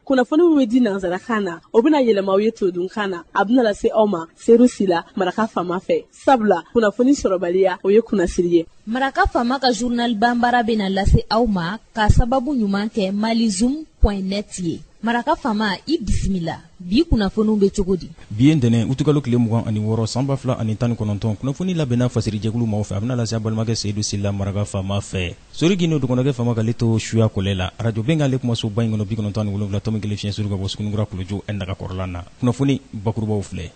Kunnafoni min bɛ di nansarakan na, o bɛna yɛlɛma aw ye todunkan na. A bɛna lase aw ma Seru Sila, Maraka Faama fɛ, sabula kunnafoni sɔrɔbaliya, o ye kunnasiri ye. Maraka Faama ka journal banbara bɛna lase aw ma ka sababu ɲuman kɛ malizoom.net ye. Maraka Faama, i bisimila. Bi kunnafoniw bɛ cogo di? Bi ye ntɛnɛn, utukalo tile 26, san 2019. Kunnafoni labɛnna fasirijɛkulu maaw fɛ, a bɛna lase a balimakɛ Seyidu Sila, Maraka Faama fɛ. Sori Gindo dɔgɔnɔkɛ faama k'ale to suya kɔlɛ la, arajo bɛnkan ale kumasoba in kɔnɔ, 97.1 fiɲɛ suru ka bɔ Sugunikura Kolojo naga kɔrɔla na. Kunnafoni bakurubaw filɛ.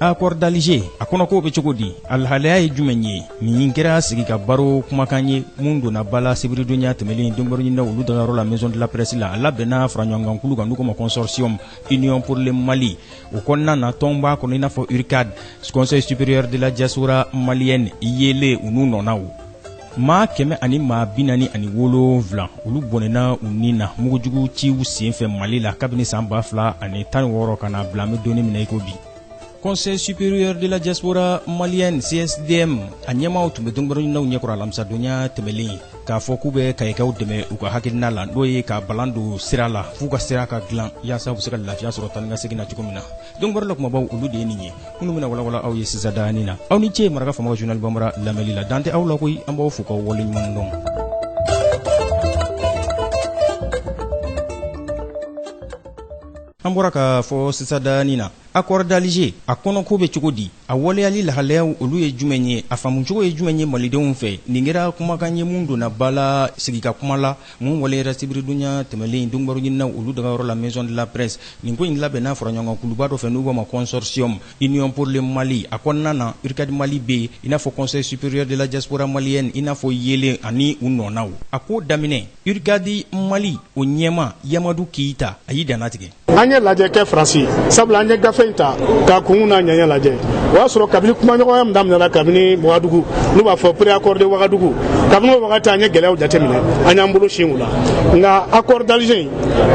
Accord d'Alger, a kɔnɔko bɛ cogo di? A lahalaya ye jumɛn ye? Nin kɛra sigi ka baro kumakan ye mun donna ba la sibiridonya tɛmɛlen donbaroɲininaw olu dagayɔrɔ la, Maison de la Presse la. A labɛnna faraɲɔgɔnkankulu kan n'u ko ma Consortium Union pour le Mali. O kɔnɔna na, tɔn b'a kɔnɔ i n'a fɔ URCAD, Conseil supérieur de la diaspora malienne, yele u n'u nɔnaw. Maa 147, olu bɔnɛna u ni na mugujugu ciw senfɛ Mali la kabini san 2016 ka na bila an bɛ donni min na i ko bi. Conseil supérieur de la diaspora malienne, CSDM, a ɲɛmaaw tun bɛ donbaroɲininaw ɲɛkɔrɔ alamisadonya tɛmɛlen k'a fɔ k'u bɛ kayikaw dɛmɛ u ka hakilina la, n'o ye ka balan don sira la f'u ka sira ka dilan yaasa u bɛ se ka lafiya sɔrɔ taa ni ka segin na cogo min na. Donbaro la kumabaw, olu de ye nin ye minnu bɛna walawala aw ye sisan daani na. Aw ni ce Maraka Faama journal banbara lamɛnli la. Dan tɛ aw la koyi, an b'aw fo k'aw waleɲuman dɔn. An bɔra k'a fɔ sisan daani na, Accord d'Alger, a kɔnɔko bɛ cogo di? A waleyali lahalayaw, olu ye jumɛn ye? A faamucogo ye jumɛn ye malidenw fɛ? Nin kɛra kumakan ye mun donna ba la sigi ka kuma la mun waleyara sibiridonya tɛmɛlen donbaro ɲininaw olu dagayɔrɔ la, Maison de la Presse. Nin ko in labɛnna faraɲɔgɔnkan kuluba dɔ fɛ n'u b'a ma Consortium Union pour le Mali. A kɔnɔna na, URCAD Mali bɛ yen, i n'a fɔ Conseil supérieur de la diaspora malienne, i n'a fɔ yelen ani u nɔnaw. A ko daminɛ, URCAD Mali o ɲɛma Yamadu Keyita, a y'i dannatigɛ. An ye lajɛ kɛ Faransi, sabula an ye gafe in ta k'a kun n'a ɲɛɲɛ lajɛ. O y'a sɔrɔ kabini kumaɲɔgɔnya min daminɛna kabini Wagadugu, n'u b'a fɔ pré-accord de Wagadugu, kabini o wagati an ye gɛlɛyaw jateminɛ, an y'an bolo sin u la. Nka accord d'Alger in,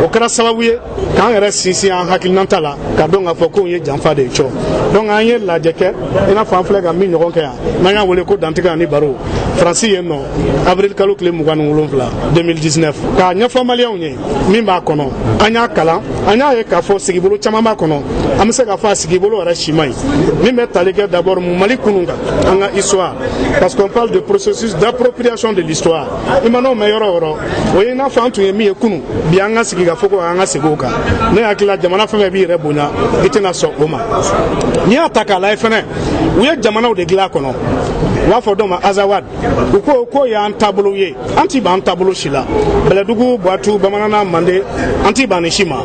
o kɛra sababu ye k'an yɛrɛ sinsin an hakilinata la, ka dɔn k'a fɔ k'o ye janfa de ye cɔ. Donc an ye lajɛ kɛ i n'a fɔ an filɛ ka min ɲɔgɔn kɛ yan, n'an y'a wele ko dantigɛ ani baro, Faransi yen nɔ, avril kalo tile 27, 2019, k'a ɲɛfɔ maliyɛnw ye min b'a kɔnɔ. An y'a kalan, an y'a ye k'a fɔ sigibolo caman b'a kɔnɔ. An bɛ se k'a fɔ a sigibolo yɛrɛ si man ɲi, min bɛ tali kɛ d'abord Mali kunun kan, an ka histoire, parce qu'on parle de processus d'appropriation de l'histoire. I mana o mɛn yɔrɔ o yɔrɔ, o ye i n'a fɔ an tun ye min ye kunun, bi an ka sigi ka fɔ ko an ka segin o kan. Ne hakili la, jamana fɛn fɛn b'i yɛrɛ bonya, i tɛna sɔn o ma. N'i y'a ta k'a lajɛ fɛnɛ, u ye jamanaw de dilan a kɔnɔ, u b'a fɔ dɔw ma Azawad. U ko k'o y'an taabolo ye, an ti ban taabolo si la, Bɛlɛdugu, Buwatu, Bamanana, Mande, an ti ban nin si ma.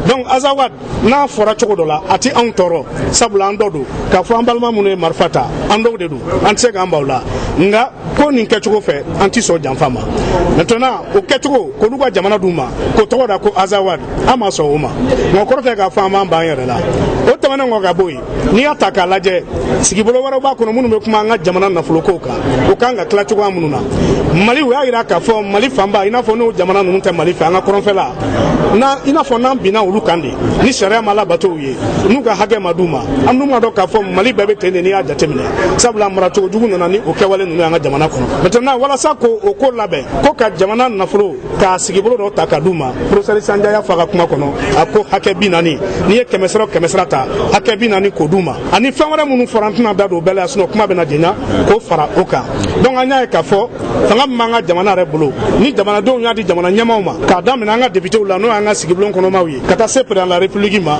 Donc Azawad n'a fɔra cogo dɔ la, a ti anw tɔɔrɔ, sabula an dɔ don. K'a fɔ an balima minnu ye marifa ta, an dɔw de don, an tɛ se k'an ban o la. Nka ko nin kɛcogo fɛ, an ti sɔn janfa ma. Maintenant o kɛcogo k'olu ka jamana d'u ma k'o tɔgɔ da ko Azawad, an ma sɔn o ma. Nka o kɔrɔ tɛ k'a fɔ an b'an ban yɛrɛ la. O tɛmɛnen kɔ ka bɔ yen, n'i y'a ta k'a lajɛ, sigibolo wɛrɛw b'a kɔnɔ minnu bɛ kuma an ka jamana nafolokow kan, o kan ka tila cogoya minnu na Mali. U y'a yira k'a fɔ Mali fanba, i n'a fɔ n'o jamana ninnu tɛ Mali fɛ, an ka kɔrɔnfɛla na, i n'a fɔ n'an binna olu kan de, ni sariya ma labato u ye, n'u ka hakɛ ma d'u ma. An dun b'a dɔn k'a fɔ Mali bɛɛ bɛ ten de n'i y'a jateminɛ, sabula maracogo jugu nana ni o kɛwale ninnu y'an ka jamana kɔnɔ. Maintenant walasa k'o o ko labɛn, ko ka jamana nafolo k'a sigibolo dɔ ta ka d'u ma, professeur Sanjaya y'a fɔ a ka kuma kɔnɔ, a ko hakɛ 40, n'i ye kɛmɛ sara o kɛmɛ sara ta, hakɛ 40 k'o d'u ma, ani fɛn wɛrɛ minnu fɔra, an tɛna da don o bɛɛ la, sinon kuma bɛna janya, k'o fara o kan. Donc an y'a ye k'a fɔ fanga min b'an ka jamana yɛrɛ bolo, ni jamanadenw y'a di jamana ɲɛmaaw ma, k'a daminɛ an ka députéw la, n'o y'an ka sigibulon kɔnɔmaw ye, ka taa se président de la République ma,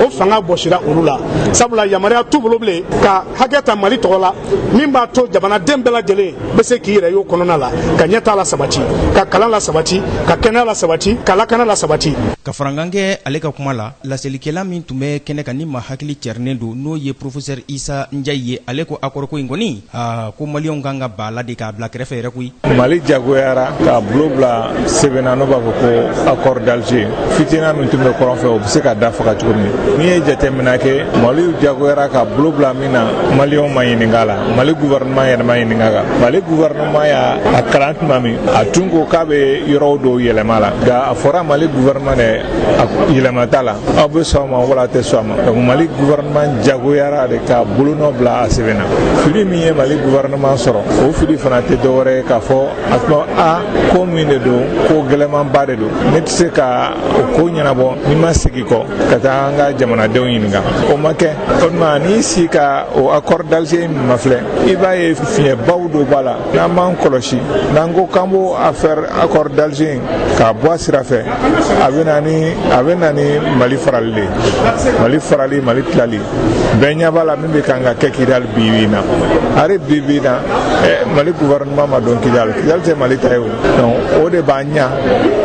o fanga bɔsira olu la, sabula yamaruya t'u bolo bilen ka hakɛ ta Mali tɔgɔ la min b'a to jamanaden bɛɛ lajɛlen bɛ se k'i yɛrɛ y'o kɔnɔna la, ka ɲɛtaa la sabati, ka kalan la sabati, ka kɛnɛya la sabati, ka lakana la sabati. Ka farankan kɛ ale ka kuma la, laselikɛla min tun bɛ kɛnɛ kan ni ma hakili cɛrinen don, n'o ye professeur Isa Njayi ye, ale ko accord ko in kɔni, aa, ko maliyɛnw kan ka ba la de k'a bila kɛrɛfɛ yɛrɛ koyi. Mali jagoyara k'a bolo bila sɛbɛn na n'o b'a fɔ ko accord d'Alger. Fitina min tun bɛ kɔrɔn fɛ, o bɛ se ka da faga cogo min. N'i ye jateminɛ kɛ, Mali jagoyara ka bolo bila min na, maliyɛnw ma ɲininka la, Mali gouvernement yɛrɛ ma ɲininka. maninka kan. Mali gouvernement y'a a kalan tuma min, a tun ko k'a bɛ yɔrɔw dɔw yɛlɛma la, nka a fɔra Mali gouvernement dɛ, a yɛlɛma t'a la, aw bɛ sɔn a ma wala a tɛ sɔn a ma. Donc Mali gouvernement jagoyara de ka bolonɔ bila a sɛbɛn na. Fili min ye Mali gouvernement sɔrɔ, o fili fana tɛ dɔwɛrɛ ye k'a fɔ a tuma a ko min de don, ko gɛlɛmanba de don, ne tɛ se ka o ko ɲɛnabɔ ni ma segin kɔ ka taa an ka jamanadenw ɲininka. O ma kɛ. O tuma n'i si ka o accord d'Alger mafilɛ, i b'a ye fiɲɛbaw dɔ b'a la. N'an m'an kɔlɔsi, n'an ko k'an b'o affaire accord d'Alger k'a bɔ a sira fɛ, a bɛ na ni a bɛ na ni Mali farali de ye. Mali farali, Mali tilali, bɛɛ ɲɛ b'a la min bɛ kan ka kɛ Kidali bi bi in na. Hali bi bi in na, Mali gouvernement ma don Kidali. Kidali tɛ Mali ta ye o. Donc o de b'an ɲa.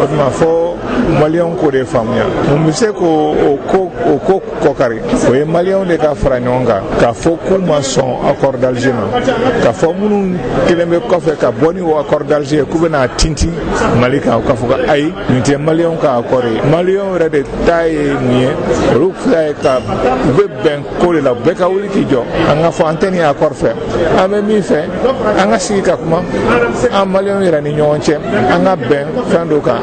O tuma fo maliyɛnw k'o de faamuya. Mun bɛ se k'o ko o ko kɔkari? O ye maliyɛnw de ka fara ɲɔgɔn kan k'a fɔ k'u ma sɔn accord d'Alger ma, k'a fɔ minnu kelen bɛ kɔfɛ ka bɔ ni o accord d'Alger ye k'u bɛna tintin Mali kan, k'a fɔ ko ayi, nin tɛ maliyɛnw ka accord ye. Maliyɛnw yɛrɛ de ta ye mun ye? Olu ta ye ka u bɛ bɛn ko de la, bɛɛ ka wuli k'i jɔ, an ka fɔ an tɛ nin accord fɛ, an bɛ min fɛ, an ka sigi ka kuma an maliyɛnw yɛrɛ ni ɲɔgɔn cɛ, an ka bɛn fɛn dɔ kan,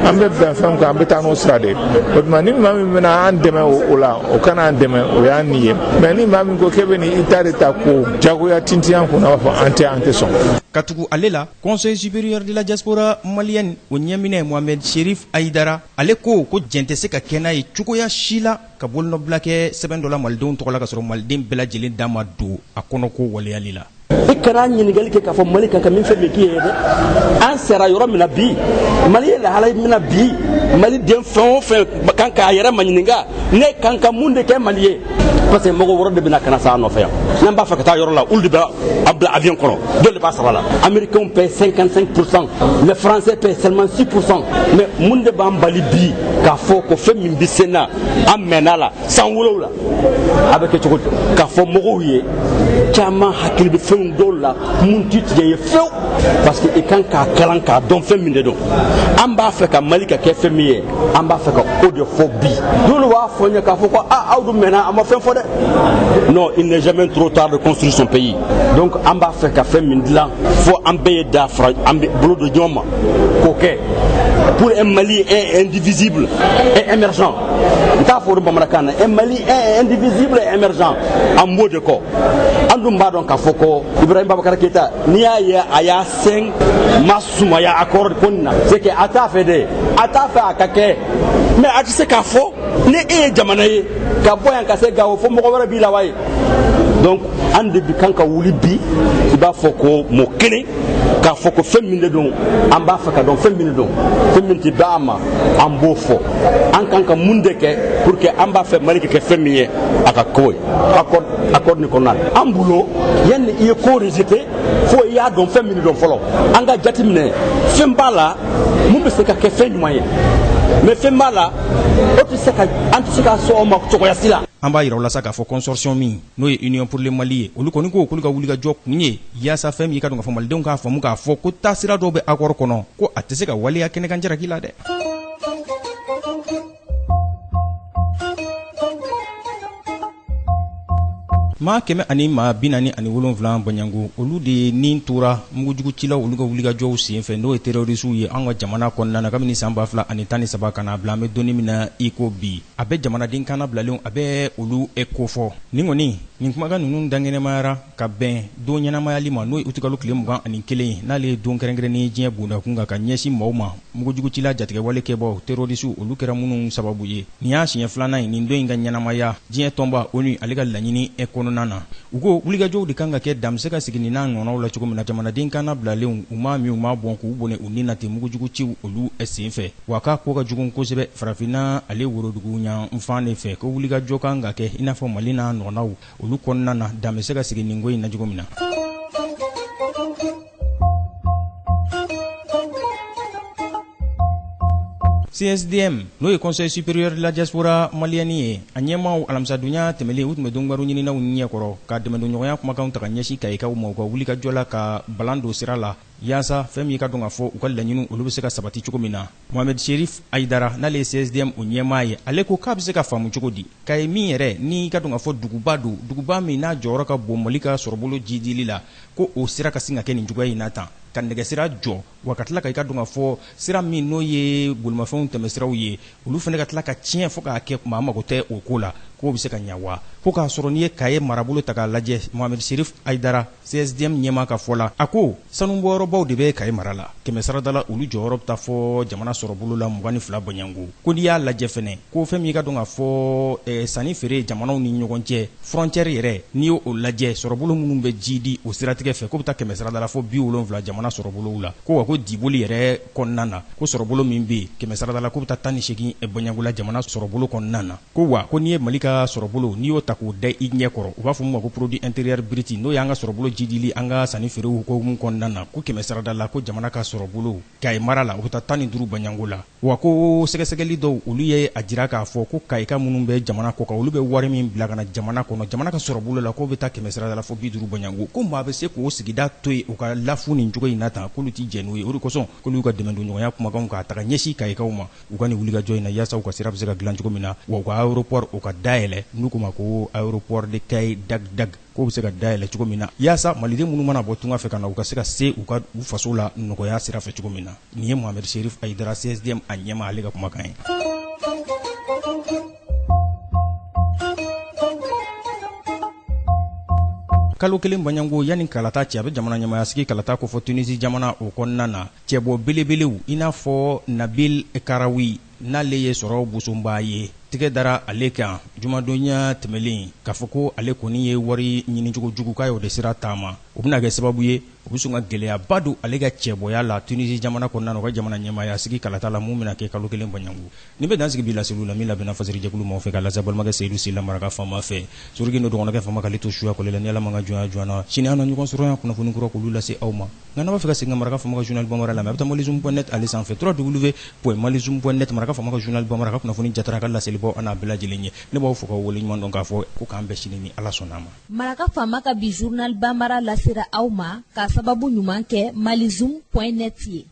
an bɛ bɛn fɛn kan, an bɛ taa n'o sira de ye. O tuma ni maa min bɛna an dɛmɛ o la, o kana an dɛmɛ, o y'an ni ye. Mais ni maa min ko k'e bɛ nin i ta de ta k'o jagoya tintin an kunna, a b'a fɔ an tɛ an tɛ sɔn. Ka tugu ale la, Conseil supérieur de la diaspora malienne o ɲɛminɛ Mohamed Sherif Ayidara, ale ko ko jɛn tɛ se ka kɛ n'a ye cogoya si la ka bolonɔbila kɛ sɛbɛn dɔ la malidenw tɔgɔ la, ka sɔrɔ maliden bɛɛ lajɛlen da ma don a kɔnɔko waleyali la. I kana ɲininkali kɛ k'a fɔ Mali kan ka min fɛn min k'i ye dɛ. An sera yɔrɔ min na bi, Mali ye lahala min na bi, Mali den fɛn o fɛn kan k'a yɛrɛ maɲininka, ne kan ka mun de kɛ Mali ye? Parce que mɔgɔ wɛrɛ de bɛna ka na s'an nɔfɛ yan. N'an b'a fɛ ka taa yɔrɔ la, olu de bɛ an bila avion kɔnɔ, dɔw de b'a sara la. Américains paient 55%, les Français paient seulement 6%. Mais mun de b'an bali bi k'a fɔ ko fɛn min bɛ sen na, an mɛnna la san 7, a bɛ kɛ cogo di? K'a fɔ mɔgɔw ye, caman hakili bɛ fɛn dɔw la mun ti tiɲɛ ye fewu, parce que i kan k'a kalan k'a dɔn fɛn min de don. An b'a fɛ ka Mali ka kɛ fɛn min ye, an b'a fɛ ka o de fɔ bi. Dɔw b'a fɔ n ye k'a fɔ ko aa, aw dun mɛnna, a ma fɛn fɔ dɛ. Non, il n'est jamais trop tard de construire son pays. Donc an b'a fɛ ka fɛn min dilan, fo an bɛɛ ye da fara, an bɛ bolo don ɲɔgɔn ma k'o kɛ pour un Mali indivisible et émergent. N t'a fɔ o bamanankan na, un Mali indivisible et émergent, an b'o de kɔ. An dun b'a dɔn k'a fɔ ko Ibrahim Boubacar Keïta, n'i y'a ye a y'a sen ma sumaya accord ko nin na, c'est que a t'a fɛ dɛ, a t'a fɛ a ka kɛ. Mais a tɛ se k'a fɔ ni e ye jamana ye ka bɔ yan ka se Gawo, fo mɔgɔ wɛrɛ b'i la wa ye. Donc an de bi kan ka wuli bi, i b'a fɔ ko mɔ kelen k'a fɔ ko fɛn min de don, an b'a fɛ ka dɔn fɛn min de don, fɛn min tɛ bɛn an ma, an b'o fɔ. An kan ka mun de kɛ pour que an b'a fɛ Mali ka kɛ fɛn min ye, a ka k'o ye accord nin kɔnɔna na. An bolo, yanni i ye ko rejeter, fo i y'a dɔn fɛn min de don fɔlɔ. An ka jateminɛ, fɛn b'a la mun bɛ se ka kɛ fɛn ɲuman ye, mais fɛn b'a la o tɛ se ka, an tɛ se ka sɔn o ma cogoya si la. An b'a yira u la sa k'a fɔ consortium min n'o ye Union pour le Mali ye, olu kɔni ko k'olu ka wulikajɔ kun ye yaasa fɛn min ka dɔn k'a fɔ malidenw k'a faamu k'a fɔ ko taasira dɔw bɛ accord kɔnɔ, ko a tɛ se ka waleya kɛnɛkan jalaki la dɛ. Maa 147 bɔɲango, olu de ni tora mugujugucilaw olu ka wulikajɔw senfɛ, n'o ye terrorisiw ye an ka jamana kɔnɔna na, kabini san 2013 ka n'a bila an bɛ donni min na i ko bi. A bɛ jamanaden kana bilalenw, a bɛ olu kofɔ. Nin kɔni, nin kumakan ninnu dankɛnɛmayara ka bɛn don ɲɛnamayali ma, n'o ye utikalo tile 21 ye, n'ale ye don kɛrɛnkɛrɛnnen ye diɲɛ bondakun kan ka ɲɛsin maaw ma mugujugucila jatigɛwale kɛbaaw terrorisiw olu kɛra minnu sababu ye. Nin y'a siɲɛ filanan ye nin don in ka ɲɛnamaya diɲɛ tɔnba ONU ale ka laɲini kɔnɔna na. U ko wulikajɔw de kan ka kɛ dan bɛ se ka sigi nin n'a ɲɔgɔnnaw la cogo min na, jamanaden kana bilalenw, u m'a min u m'a bɔn, k'u bɔnɛ u ni na ten mugujuguciw olu senfɛ. Wa k'a ko ka jugu kosɛbɛ farafinna ale worodugu yanfan de fɛ, ko wulikajɔ kan ka kɛ i n'a fɔ Mali n'a ɲɔgɔnnaw olu kɔnɔna na, dan bɛ se ka sigi nin ko in na cogo min na. CSDM, n'o ye Conseil supérieur de la diaspora malienne ye, a ɲɛmaaw alamisadonya tɛmɛlen, u tun bɛ donkibaru ɲininaw ɲɛkɔrɔ ka dɛmɛdonɲɔgɔnya kumakanw ta ka ɲɛsin kayikaw ma u ka wulikajɔ la ka balan don sira la. Yaasa fɛn min ka dɔn k'a fɔ u ka laɲiniw olu bɛ se ka sabati cogo min na. Mohamed Cherif Aïdara, n'ale ye CSDM o ɲɛmaa ye, ale ko k'a bɛ se ka faamu cogo di Kayi min yɛrɛ ni ka dɔn k'a fɔ duguba don, duguba min n'a jɔyɔrɔ ka bon Mali ka sɔrɔbolo jidili la, ko o sira ka sin ka kɛ nin cogoya in na tan, ka nɛgɛsira jɔ, wa ka tila ka i ka dɔn k'a fɔ sira min n'o ye bolimafɛnw tɛmɛsiraw ye, olu fana ka tila ka tiɲɛ fo k'a kɛ maa mago tɛ o ko la, k'o bɛ se ka ɲa wa? Ko k'a sɔrɔ n'i ye Kayi marabolo ta k'a lajɛ, Mohamed Cherif Aïdara, CSDM ɲɛmaa ka fɔ la, a ko sanubɔyɔrɔbaw de bɛ Kayi mara la, kɛmɛ sarada la olu jɔyɔrɔ bɛ taa fɔ jamana sɔrɔbolo la 22 bɔɲɔgɔnko. Ko n'i y'a lajɛ fɛnɛ, ko fɛn min ka dɔn k'a fɔ sanni feere jamanaw ni ɲɔgɔn cɛ, frontière yɛrɛ, n'i y'o lajɛ, sɔrɔbolo minnu bɛ ji di o siratigɛ fɛ, k'o bɛ taa kɛmɛ sarada la fɔ 70 jamana sɔrɔbolow la. Ko wa ko diboli yɛrɛ kɔnɔna na, ko sɔrɔbolo min bɛ yen kɛmɛ sarada la k'o bɛ taa 18 bɔɲɔgɔnko la jamana sɔrɔbolo kɔnɔna na. Ko wa ko n'i ye Mali ka sɔrɔbolo n'i y'o ta k'o da i ɲɛ kɔrɔ, u b'a fɔ min ma ko produit intérieur brut, n'o y'an ka sɔrɔbolo jidili an ka sanni feerew hukumu kɔnɔna na, ko kɛmɛ sarada la ko jamana ka sɔrɔbolo Kayi mara la o bɛ taa 15 bɔɲɔgɔnko la. Wa ko sɛgɛsɛgɛli dɔw olu ye a jira k'a fɔ ko Kayika minnu bɛ jamana kɔ kan, olu bɛ wari min bila ka na jamana kɔnɔ, jamana ka sɔrɔbolo la, k'o bɛ taa kɛmɛ sarada la fɔ 50 bɔɲɔgɔnko. Ko maa bɛ se k'o sigida to yen u ka lafu nin cogo in na tan, k'olu ti jɛn n'o ye. O de kosɔn k'olu y'u ka dɛmɛdonɲɔgɔnya kumakanw k'a taga ɲɛsin Kayikaw ma u ka nin wulikajɔ in na, yaasa u ka sira bɛ se ka dilan cogo min na, wa u ka aéroport o ka dayɛlɛ, n'u k'o ma ko aéroport de Kayi Dag Dag, k'o bɛ se ka dayɛlɛ cogo min na, yaasa maliden minnu mana bɔ tunga fɛ ka na, u ka se ka se u ka u faso la nɔgɔya sira fɛ cogo min na. Nin ye Mohamed Cherif Aïdara, CSDM a ɲɛmaa, ale ka kumakan ye. Kalo kelen bɔɲɔgɔnko yanni kalata cɛ, a bɛ jamana ɲɛmaaya sigi kalata kofɔ Tunisi jamana o kɔnɔna na, cɛbɔ belebelew i n'a fɔ Nabil Karawi, n'ale ye sɔrɔ bosonba ye, tigɛ dara ale kan jumadonya tɛmɛlen k'a fɔ ko ale kɔni ye wari ɲinicogo jugu k'a y'o de sira taama. O bɛna kɛ sababu ye o bɛ sɔn ka gɛlɛyaba don ale ka cɛbɔya la Tunisi jamana kɔnɔna na, u ka jamana ɲɛmaaya sigi kalata la mun bɛna kɛ kalo kelen bɔɲɔgɔnko. Nin bɛ dan sigi bi laseliw la min labɛnna fasirijɛkulu maaw fɛ ka lase balimakɛ Seyidu Sila maraka faama fɛ. Suriki n'o dɔgɔnɔkɛ faama k'ale to suya kɔlɛ la, ni Ala ma ka jɔnya joona, sini an na ɲɔgɔn sɔrɔ yan kunnafoni kura k'olu lase aw ma. Nka n'a b'a fɛ ka segin ka maraka faama ka journal bambara lamɛn, a bɛ taa malizoom.net ale sanfɛ, www.malizoom.net, maraka faama ka journal bambara ka kunnafoni jatara ka laselibɔ an n'a bɛɛ lajɛlen ye. Ne b'aw fo k'aw waleɲuman dɔn k'a fɔ ko k'an bɛn sini ni Ala sɔnna a ma. Maraka faama ka bi journal bambara lasera aw ma k'a sababu ɲuman kɛ malizoom.net ye.